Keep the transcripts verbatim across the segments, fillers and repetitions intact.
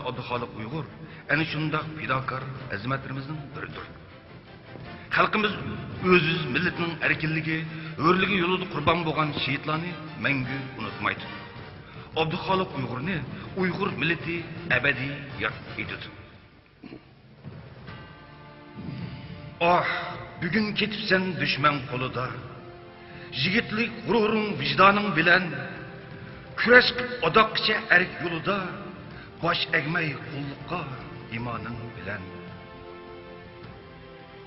ئابدۇخالىق ئۇيغۇر ئەنە شۇنداق پىداكار ئەزىمەتلىرىمىزنىڭ بىرىدۇر. خەلقىمىز ئۆز مىللىتىنىڭ ئەركىنلىكى، ھۆرلۈكى يولىدا قۇربان بولغان شېھىتلارنى مەڭگۈ ئۇنتۇمايدۇ. ئابدۇخالىق ئۇيغۇرنى ئۇيغۇر مىللىتى ئەبەدىي ياد ئېتىدۇ. ئاھ، بۈگۈن كېتىپسەن دۈشمەن قولىدا، يىگىتلىك غۇرۇرۇڭ ۋىجدانىڭ بىلەن، كۈرەش قىپ ئاداققىچە ئەرك يولىدا، باش ئەگمەي قۇللۇققا ئىمانىڭ بىلەن.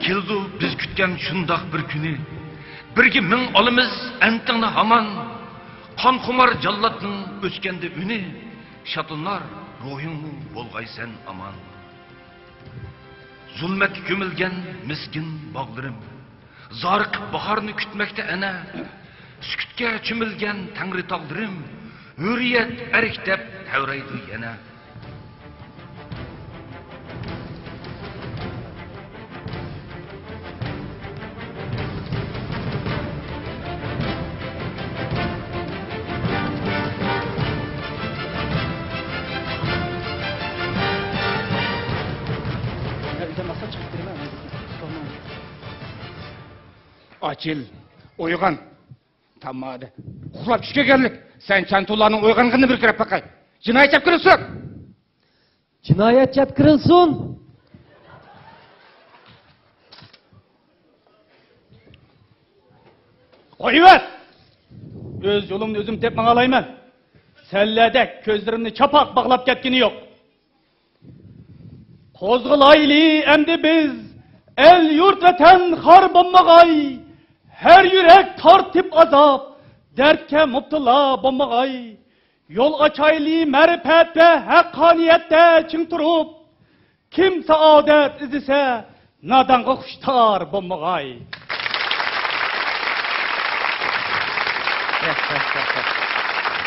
كېلىدۇ بىز كۈتكەن شۇنداق بىر كۈنى، بىرگە مىڭ ئالىمىز ئەنتىڭنى ھامان، قانخۇمار جاللاتنىڭ ئۆچكەندە ئۈنى، شادلىنار روھۇڭمۇ بولغايسەن ئامان. زۇلمەتكە كۆمۈلگەن مىسكىن باغلىرىم، زارىقىپ باھارنى كۈتمەكتە ئەنە. سۈكۈتكە چۆمۈلگەن تەڭرى تاغلىرىم، ھۆرىيەت ئەرك دەپ تەۋرەيدۇ يەنە. ئاچىل، ئويغان. تامادە. ئۇخلاپ چۈش كۆرگەنلىك. سەن چانتۇلارنىڭ ئويغانغىنىنى بىر كۆرۈپ باقاي. جىنايەت چاپكىرىسۇن! جىنايەت چاپكىرىسۇن! قويۇۋەت! ئۆز يولۇمنى ئۆزۈم تېپىپ ماڭالايمەن. سەنلەردەك كۆزلىرىمنى چاپاق باغلاپ كەتكىنى يوق. قوزغىلايلى ئەمدى بىز، ئەل-يۇرت ۋەتەن خار بولمىغاي، ھەر يۈرەك تارتىپ ئازاب، دەردكە مۇپتىلا بولمىغاي. يول ئاچايلى مەرىپەت ۋە ھەققانىيەتتە چىڭ تۇرۇپ، كىم سائادەت ئىزدىسە، نادانغا خۇشتار بولمىغاي.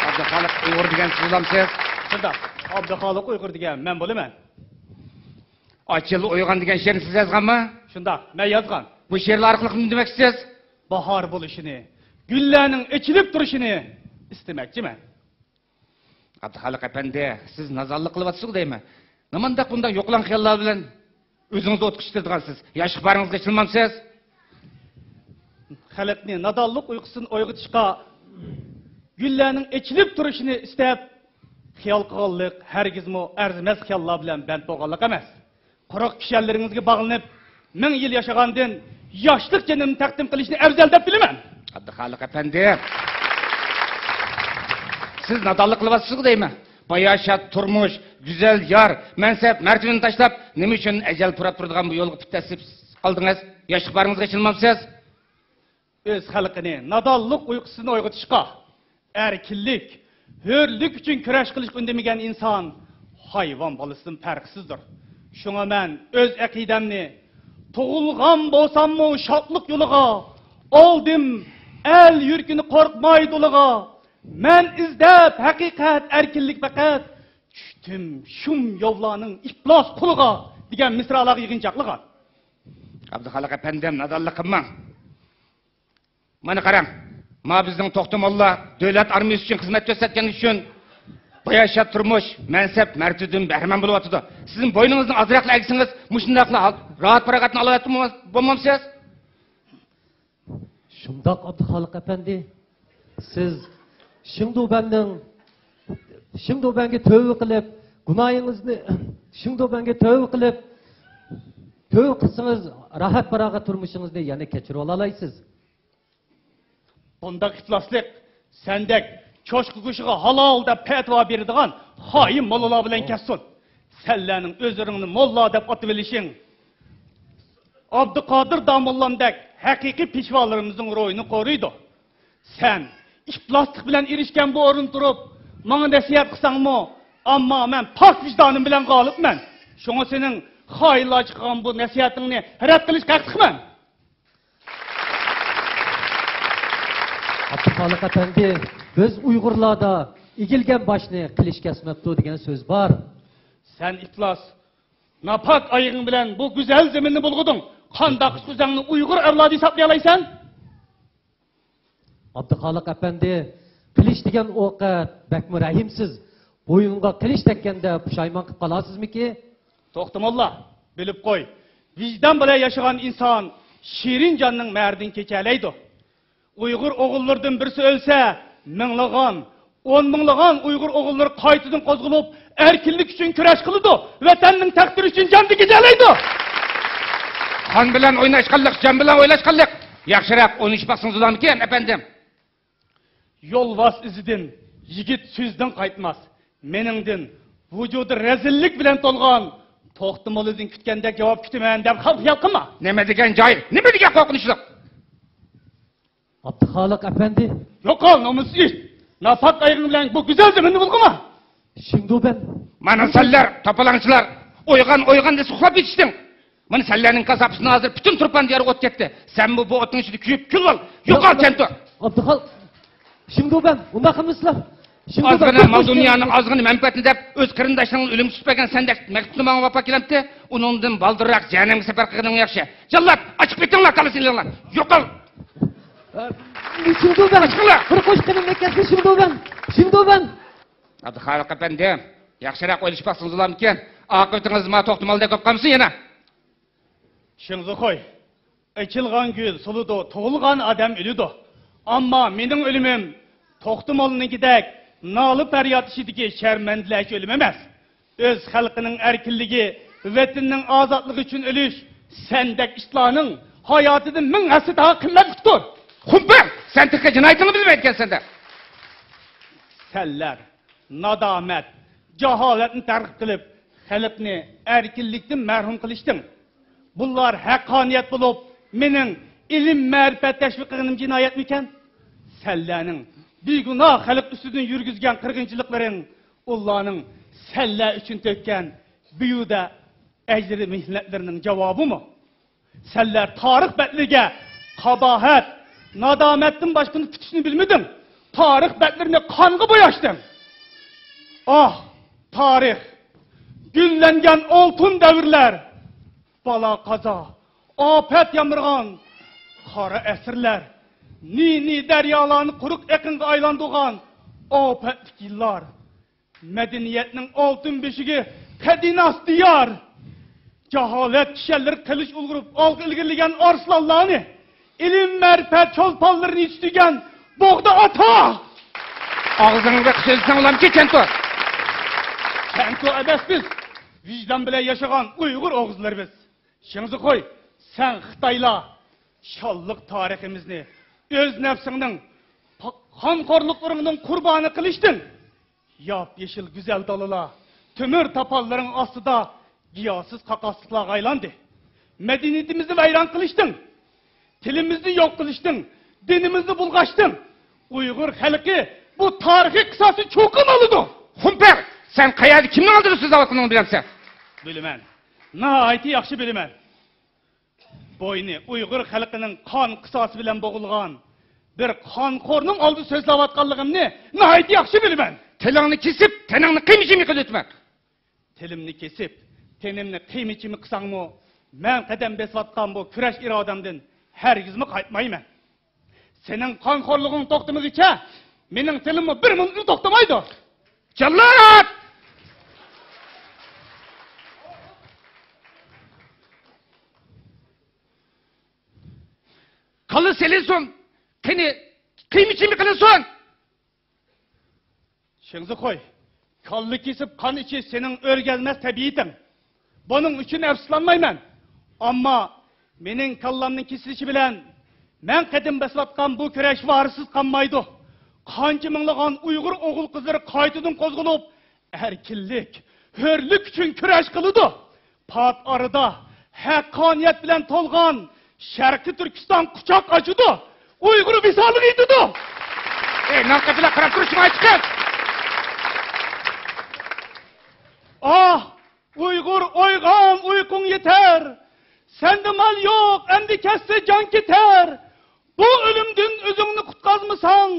ئابدۇخالىق ئۇيغۇر دېگەن سىز بولامسىز؟ شۇنداق، ئابدۇخالىق ئۇيغۇر دېگەن مەن بولىمەن. ئاچىل ئويغان دېگەن شېئىرنى سىز يازغانمۇ؟ شۇنداق، مەن يازغان. بۇ شېئىرلار ئارقىلىق نېمە دېمەكچىسىز؟ باھار بولۇشىنى، گۈللەرنىڭ ئېچىلىپ تۇرۇشىنى ئىستىمەكچىمەن. ئابدۇخالىق ئەپەندى، سىز نادانلىق قىلىۋاتىسىزغۇ دەيمەن. نېمانداق بۇنداق يوقىلاڭ خىياللار بىلەن ئۆزىڭىزنى ئوتقا چىقىرىدىغانسىز؟ ياشلىق باھارىڭىزغا ئېچىنمامسىز؟ خەلقنى نادانلىق ئۇيقۇسىدىن ئويغىتىشقا، گۈللەرنىڭ ئېچىلىپ تۇرۇشىنى ئىستەپ، خىيال قىلغانلىق ھەرگىزمۇ ئەرزىمەس خىياللار بىلەن بەند بولغانلىق ئەمەس. قۇرۇق كىشەنلىرىڭىزگە باغلىنىپ، مىڭ يىل ياشىغاندىن ياشلىق جېنىمنى تەقدىم قىلىشنى ئەۋزەل دەپ بىلىمەن. ئابدۇخالىق ئەپەندى، سىز نادانلىق قىلىۋاتىسىزغۇ دەيمەن. باياشات تۇرمۇش، گۈزەل يار، مەنسەپ، مەرتىۋىنى تاشلاپ، نېمە ئۈچۈن ئەجەل پۇراپ تۇرىدىغان بۇ يولغا پۇت دەسسىپ قالدىڭىز؟ ياشلىق باھارىڭىزغا ئېچىنمامسىز؟ ئۆز خەلقىنى نادانلىق ئۇيقۇسىدىن ئويغىتىشقا، ئەركىنلىك، ھۆرلۈك ئۈچۈن كۈرەش قىلىشقا ئۈندىمىگەن ئىنسان ھايۋان بالىسىدىن پەرقسىزدۇر. شۇڭا مەن ئۆز ئەقىدەمنى، تۇغۇلغان بولساممۇ شادلىق يولىغا، ئالدىم ئەل يۈرىكىنى قورقماي دۇلىغا، مەن ئىزدەپ ھەقىقەت، ئەركىنلىك پەقەت، چۈشتۈم شۇم ياۋلارنىڭ ئىپلاس قولىغا دېگەن مىسرالارغا يىغىنچاقلىغان. ئابدۇخالىق ئەپەندىم، نادانلىق قىلماڭ. مانا قاراڭ، ما بىزنىڭ توختى موللا دۆلەت ئارمىيىسى ئۈچۈن خىزمەت كۆرسەتكەنلىكى ئۈچۈن باياشات تۇرمۇش، مەنسەپ، مەرتىۋىدىن بەھرىمەن بولۇۋاتىدۇ. سىزمۇ بوينىڭىزنى ئازراقلا ئەگسىڭىز، مۇشۇنداقلا ھال-، راھەت پاراغەتنى ئالالايتتىمۇ بولمامسىز؟ شۇنداق، ئابدۇخالىق ئەپەندى، سىز شېڭدۇبەننىڭ، شېڭدۇبەنگە تۆۋە قىلىپ، گۇناھىڭىزنى، شېڭدۇبەنگە تۆۋە قىلىپ، تۆۋە قىلسىڭىز، راھەت پاراغەت تۇرمۇشىڭىزنى يەنە كەچۈرۈۋالالايسىز. بۇنداق ئىپلاسلىق سەندەك چوشقا گۆشىگە ھالال دەپ پەتىۋا بېرىدىغان خائىن موللىلار بىلەن كەتسۇن. سەنلەرنىڭ ئۆزلىرىڭنى موللا دەپ ئاتىۋېلىشىڭ ئابدۇقادىر داموللامدەك ھەقىقىي پېشۋالىرىمىزنىڭ روھىنى قورۇيدۇ. سەن ئىپلاسلىق بىلەن ئېرىشكەن بۇ ئورۇندا تۇرۇپ، ماڭا نەسىھەت قىلساڭمۇ، ئەمما مەن پاك ۋىجدانىم بىلەن غالىبمەن. شۇڭا سېنىڭ خائىنلارچە قىلغان بۇ نەسىھەتىڭنى رەت قىلىشقا ھەقلىقمەن. ئابدۇخالىق ئەپەندى، بىز ئۇيغۇرلاردا «ئېگىلگەن باشنى قىلىچ كەسمەپتۇ» دېگەن سۆز بار. سەن ئىپلاس، ناپاك ئايىغىڭ بىلەن بۇ گۈزەل زېمىننى بۇلغىدىڭ. قانداق ئۆزۈڭنى ئۇيغۇر ئەۋلادى ھېسابلىيالايسەن؟ ئابدۇخالىق ئەپەندى، قىلىچ دېگەن ئوقەت بەكمۇ رەھىمسىز. بوينۇڭغا قىلىچ تەگكەندە پۇشايمان قىلىپ قالارسىزمىكى؟ توختى موللا، بىلىپ قوي، ۋىجدان بىلەن ياشىغان ئىنسان شېرىن جاننىڭ مەھرىدىن كېچەلەيدۇ. ئۇيغۇر ئوغۇللىرىدىن بىرسى ئۆلسە، مىڭلىغان، ئون مىڭلىغان ئۇيغۇر ئوغۇللىرى قايتىدىن قوزغىلىپ، ئەركىنلىك ئۈچۈن كۈرەش قىلىدۇ، ۋەتەننىڭ تەقدىرى ئۈچۈن جان تىكىشەلەيدۇ. قان بىلەن ئويناشقانلىق، جان بىلەن ئويلاشقانلىق. ياخشىراق ئويلىشىپ باقسىڭىز بولامىكەن، ئەپەندىم؟ يولۋاس ئىزىدىن، يىگىت سۆزىدىن قايتماس. مېنىڭدىن ۋۇجۇدى رەزىللىك بىلەن تولغان توختى موللىدىن كۈتكەندەك جاۋاب كۈتىمەن دەپ خام خىيال قىلما. نېمە دېگەن جاھىل، نېمە دېگەن قورقۇنچلۇق! ئابدۇخالىق ئەپەندى! يوقال، نومۇسسىز ئىت! ناپاك ئايىغىڭ بىلەن بۇ گۈزەل زېمىننى بۇلغىما! شېڭدۇبەن! مانا سەنلەر، توپىلاڭچىلار، ئويغان، ئويغان دېسە ئۇخلاپ يېتىشتىڭ. مانا سەنلەرنىڭ كاساپىسىدىن ھازىر پۈتۈن تۇرپان دىيارى ئوت كەتتى. سەنمۇ بۇ ئوتنىڭ ئىچىدە كۆيۈپ كۈل بول. يوقال، چەنتۇ! ئابدۇخالىق! شېڭدۇبەن، ئۇنداق قىلمىسىلا! شېڭدۇبەن، ئازغىنە بىر مال قوش دۇنيانى، ئازغىنە مەنپەئەتنى دەپ، ئۆز قېرىنداشلىرىڭنى ئۆلۈمگە تۇتۇپ بەرگەن سەندەك مەكتۇپنى ماڭا ۋاپا كېلەمتى؟ ئۇنىڭدىن بالدۇرراق جەھەننەمگە سەپەر قىلغىنىڭ ياخشى. جاللات، ئاچىق پېتىڭلار، كاللىسىنى ئېلىڭلار. يوقال! ئە، شېڭدۇبەن! ئاچىقىڭلار! بىر قوش قېنىمدەك كەتسە، شېڭدۇبەن! شېڭدۇبەن! ئابدۇخالىق ئەپەندى، ياخشىراق ئويلىشىپ باقسىڭىز بولامىكەن؟ ئاقىۋىتىڭىز ما توختى موللىدەك بولۇپ قالمىسۇن يەنە. شېڭزىخۇي، ئېچىلغان گۈل سولىدۇ، تۇغۇلغان ئادەم ئۆلىدۇ. ئەمما مېنىڭ ئۆلۈمۈم توختى موللىنىڭكىدەك نالە-پەرياد ئىچىدىكى شەرمەندىلەرچە ئۆلۈم ئەمەس. ئۆز خەلقىنىڭ ئەركىنلىكى، ۋەتىنىنىڭ ئازادلىقى ئۈچۈن ئۆلۈش سەندەك ئىتلارنىڭ ھاياتىدىن مىڭ ھەسسە داھا قىممەتلىكتۇر. خۇمپەر! سەن تېخى جىنايىتىڭنى بىلمەيدىكەنسەن-دە! سەنلەر نادامەت، جاھالەتنى تەرغىب قىلىپ، خەلقنى ئەركىنلىكتىن مەھرۇم قىلىشتىڭ. بۇلار ھەققانىيەت بولۇپ، مېنىڭ ئىلىم-مەرىپەت تەشۋىق قىلغىنىم جىنايەتمىكەن؟ سەنلەرنىڭ بىگۇناھ خەلق ئۈستىدىن يۈرگۈزگەن قىرغىنچىلىقلىرىڭ ئۇلارنىڭ سەنلەر ئۈچۈن تۆككەن بىھۇدە ئەجرى مېھنەتلىرىنىڭ جاۋابىمۇ؟ سەنلەر تارىخ بەتلىرىگە قاباھەت، نادامەتتىن باشقىنى پۈتۈشنى بىلمىدىڭ. تارىخ بەتلىرىنى قانغا بوياشتىڭ. ئاھ، تارىخ! گۈللەنگەن ئالتۇن دەۋرلەر! بالا-قازا، ئاپەت يامرىغان قارا ئەسىرلەر! نى-نى دەريالارنى قۇرۇق ئېقىنغا ئايلاندۇرغان ئاپەتلىك يىللار! مەدەنىيەتنىڭ ئالتۇن بۆشۈكى قەدىناس دىيار! جاھالەت كىشەنلىرى قىلىچ ئۇلغىرىپ ئالغا ئىلگىرىلىگەن ئارسلانلارنى، ئىلىم-مەرىپەت چولپانلىرىنى يېتىشتۈرگەن بوغدا ئاتا! ئاغزىڭغا سۆزلىسەڭلامكى، چەنتۇ! چەنتۇ ئەمەس بىز، ۋىجدان بىلەن ياشىغان ئۇيغۇر ئوغۇزلىرى بىز. شېڭزىخۇي، سەن خىتايلار شانلىق تارىخىمىزنى ئۆز نەپسىڭنىڭ قانخورلۇقلىرىڭنىڭ قۇربانى قىلىشتىڭ. ياپيېشىل گۈزەل دالىلار تۆمۈر تاپانلىرىڭ ئاستىدا گىياھسىز قاقاسلىقلارغا ئايلاندى. مەدەنىيىتىمىزنى ۋەيران قىلىشتىڭ. تىلىمىزنى يوق قىلىشتىڭ. دىنىمىزنى بۇلغاشتىڭ. ئۇيغۇر خەلقى بۇ تارىخىي قىساسنى چوقۇم ئالىدۇ. خۇمپەر! سەن قەيەردە كىمنىڭ ئالدىدا سۆزلەۋاتقىنىڭنى بىلەمسەن؟ بىلىمەن. ناھايىتى ياخشى بىلىمەن. بوينى ئۇيغۇر خەلقىنىڭ قان قىساسى بىلەن بوغۇلغان بىر قانخورنىڭ ئالدىدا سۆزلەۋاتقانلىقىمنى ناھايىتى ياخشى بىلىمەن. تىلىڭنى كېسىپ، تېنىڭنى قىيما-چىيما قىلىۋېتىمەن. تىلىمنى كېسىپ، تېنىمنى قىيما-چىيما قىلساڭمۇ، مەن قەدەم بېسىۋاتقان بۇ كۈرەش ئىرادەمدىن ھەرگىزمۇ قايتمايمەن. سېنىڭ قانخورلۇقۇڭ توختىمىغىچە، مېنىڭ تىلىممۇ بىر مىنۇتمۇ توختىمايدۇ. جاللات! كاللا سېلىنسۇن! قېنى، قىيما-چىيما قىلىنسۇن! شېڭزىخۇي، كاللا كېسىپ قان ئىچىش سېنىڭ ئۆرگەلمەس تەبىئىتىڭ. بۇنىڭ ئۈچۈن ئەپسۇسلانمايمەن. ئەمما مېنىڭ كاللامنىڭ كېسىلىشى بىلەن مەن قەدەم بېسىۋاتقان بۇ كۈرەش ۋارىسسىز قالمايدۇ. قانچە مىڭلىغان ئۇيغۇر ئوغۇل-قىزلىرى قايتىدىن قوزغىلىپ، ئەركىنلىك، ھۆرلۈك ئۈچۈن كۈرەش قىلىدۇ. پات ئارىدا ھەققانىيەت بىلەن تولغان شەرقىي تۈركىستان قۇچاق ئاچىدۇ، ئۇيغۇر ۋىسالىغا يېتىدۇ. ئەي، نان قېپىلار قاراپ تۇرۇشۇڭ ئاچىقىپ! ئاھ، ئۇيغۇر ئويغان، ئۇيقۇڭ يېتەر! سەندە مال يوق، ئەمدى كەتسە جان كېتەر! بۇ ئۆلۈمدىن ئۆزۈڭنى قۇتقازمىساڭ،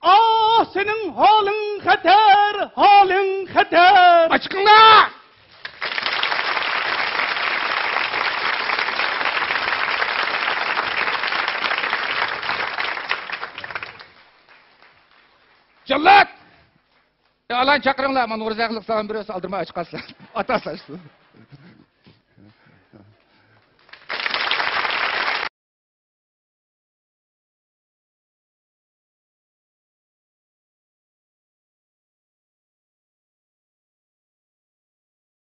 ئاھ، سېنىڭ ھالىڭ خەتەر، ھالىڭ خەتەر! ئاچىقىڭلار! جاللات! ئالانى چاقىرىڭلار، مانا نۇرزەگۇلۇق سالام بېرىۋاتسا، ئالدىرىماي ئاچىقارسىلەر. ئاتاسىلەر.